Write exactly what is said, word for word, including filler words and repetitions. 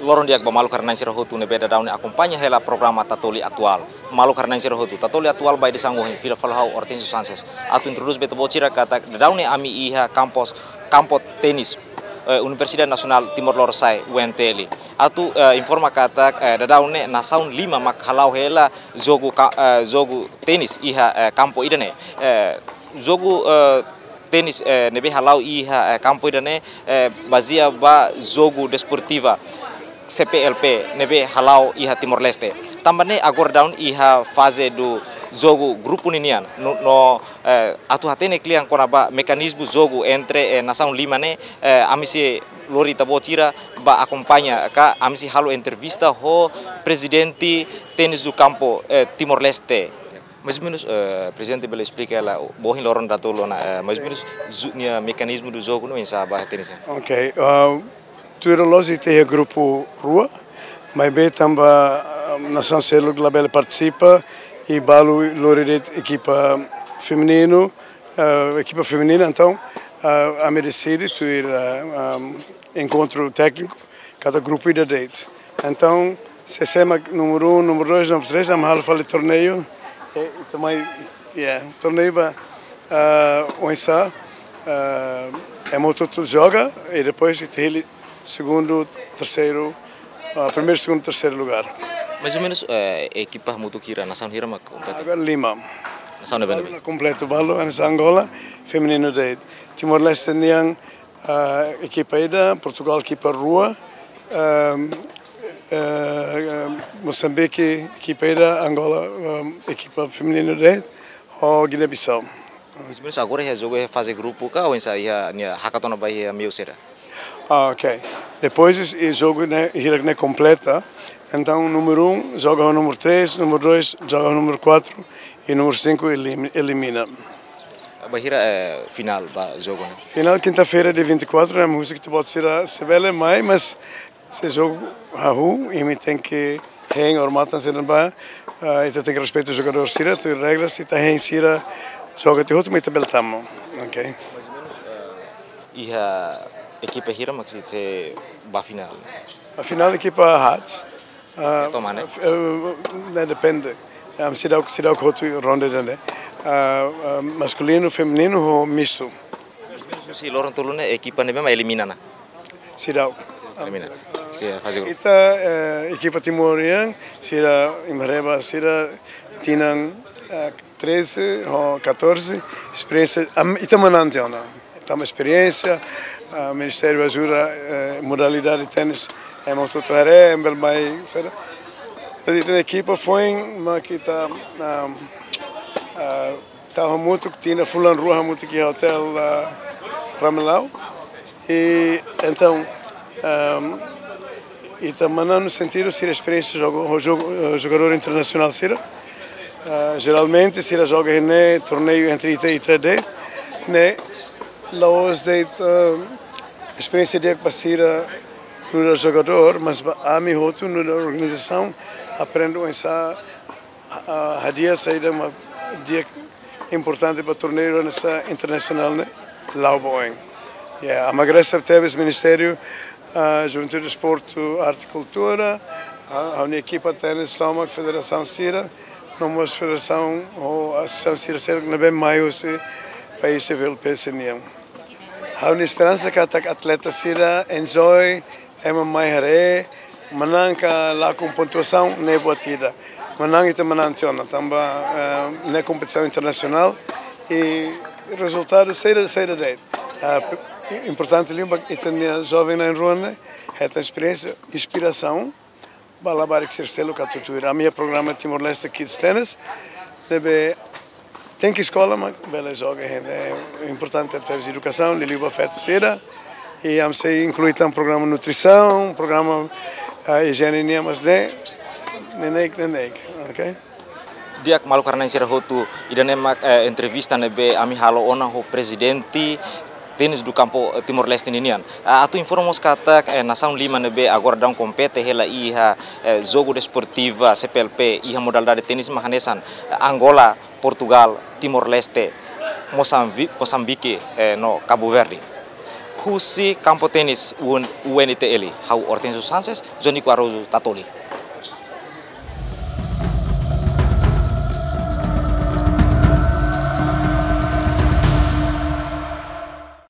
Loron di'ak ba maluk rona-na'in sira hotu ne'ebé daudaun ne'e akompaña hela programa Tatoli Atuál. Maluk rona-na'in sira hotu, Tatoli Atuál ba edisaun ohin, fila fali ho ha'u Hortensio Sanches. Atu introdús ba ita-boot sira katak daudaun ne'e ami iha kampus, kampu tenis, eh, Universidade Nasionál Timor Lorosa'e, U N T L. Atu, eh, informa katak, eh, daudaun ne'e nasaun lima mak hala'o hela jogu ka-, eh, jogu tenis iha, eh, kampu ida-ne'e. Eh, jogu, eh, tenis, eh, ne'ebé hala'o iha, eh, kampu ida-ne'e, eh, bazeia ba jogu desportiva C P L P ne'ebé hala'o iha Timor-Leste. Tanba ne'e agora daudaun iha faze do jogu grupu ninian. No, no, eh, atu hatene kle'an kona-ba mekanizmu jogu entre, eh, nasaun lima ne'e, eh, ami sei lori ita-boot sira ba akompaña ka ami sei halo entrevista ho prezidente tenis do kampu, eh, Timor-Leste. Mais ou menus, eh, prezidente bele esplika hela, ohin loron datoluk ona, eh, mais ou menus, ju-, nia mekanizmu do jogu no oinsá ba tenis. Ok, ah, tuir loloos ita iha grupu rua, maibé tanba, ah, nasaun seluk labele partisipa, i balu lori de'it ekipa femininu, ah, ekipa feminina, entaun, ah, ami deside tuir, ah, ah, enkontru tékniku, katak grupu ida de'it. Entaun, sé-sé mak númeru um, númeru dois, númeru três, ami halo fali torneiu. E, e também, yeah, torneiu ba, ah, oinsá, ah, ema hotu-hotu joga, i depois ita hili segundu, terseiru, ah, primeiru, segundu, terseiru lugar. Mais ou menus, eh, ekipa hamutuk hira, nasaun hira mak kompete? Agora lima. Nasaun ne'ebé? Balu la kompletu, balu, hanesan Angola, femininu de'it. Timor-Leste nian, ah, ekipa ida, Portugal ekipa rua, ehm, eh, Mosambike ekipa ida, Angola, ehm, ekipa femininu de'it, ho Guiné-Bissau. Mais ou menus agora iha jogu iha faze grupu ka oinsá, iha nia hakat ona ba iha meiu sira? Ah, ok. Depois, e jogu ne'e, hira ne'e kompleta. Entaun, númeru um joga ho númeru três, númeru dois joga ho númeru quatro, i númeru cinco elimi-, elimina. Bainhira, eh, finál ba jogu ne'e? Finál kinta-feira, dia vinte e quatro, ne'e, ha'u husu ita-boot sira se bele mai, mas se jogu hahú, imi tenke hein or matan sira ba, ah, ita tenke respeita jogadór sira, tuir regras, ita hein sira joga tiha hotu, mak ita bele tama. Ok? Mais ou menus, eh, iha ekipa hira mak sei, sei ba finál? Ba finál ekipa haat. Ah, ne'e toma, ne'e? Eh, ne'e depende. Ah, seidauk, seidauk hotu ronda ida-ne'e. Ah, ah, maskulinu, femininu, ho mistu. Mais ou menus husi loron tolu ne'e ekipa ne'ebé mak elimina ona? Seidauk. Elimina. Sira faze grupu. Ita, eh, ekipa Timor nian, sira imi haree ba, sira tinan, eh, treze ho catorze, esperiénsia, am-, ita manán tiha ona. Tanba esperiénsia, ah, Ministériu ajuda, eh, modalidade tenis, ema hotu-hotu haree, ema bele mai, saida. Jadi, ita-nia ekipa foin, mak ita, ah, ah, tau hamutuk tinan fulan rua hamutuk iha hotel, ah, Ramelau. I entaun, ehm, ita manán no sentidu sira esperiénsia jogu, ho jogu, eh, jogadór internasionál sira. Eh, jeralmente sira joga iha ne'e torneiu entre ita i ita de'it, ne'e la'ós de'it, eh, esperiénsia di'ak ba sira nu'udar jogadór, mas ba ami hotu nu'udar organizasaun aprende oinsá, ah, hadi'a saida mak di'ak, importante ba torneiu hanesan internasionál ne'e la'o ba oin. Ya, ami agradese tebes Ministériu, ah, Juventude, Desportu, Arte i Kultura, ah, ha'u-nia ekipa tenis tomak, federasaun sira, no mós federasaun ho asosiasaun sira seluk ne'ebé mai husi país V L P sira-nian. Ha'u-nia esperansa katak atleta sira enjoy, ema mai haree, manán ka lakon pontuasaun ne'e buat ida. Manán ita manán tiha ona, tanba, eh, ne'e kompetisaun internasionál, i rezultadu saida, saida de'it. Ah, p-, importante liu ba ita-nia joven na'in-rua ne'e hetan esperiénsia, inspirasaun, ba labarik sira seluk atu tuir. Ami iha programa Timor-Leste Kids Tennis, ne'ebé tenke eskola mak bele joga, ne'e importante tebes edukasaun, liuliu ba feto sira. I ami sei inklui tan programa nutrisaun, programa, ah, ijiene nian, mas ne'e, neineik, neineik, ok? Di'ak, maluk rona-na'in sira hotu, ida-ne'e mak, eh, entrevista ne'ebé ami halo ona ho prezidente tenis do kampu, eh, Timor-Leste ninian. Ah, atu informa mós katak, eh, nasaun lima ne'ebé agora daudaun kompete hela iha, eh, jogu desportiva C P L P iha modalidade tenis mak hanesan, eh, Angola, Portugal, Timor-Leste, Mosambi-, Mosambike, eh, no Cabo Verde. Husi kampu tenis U N T L, ha'u Hortensio Sanches, Jonico Araújo, Tatoli.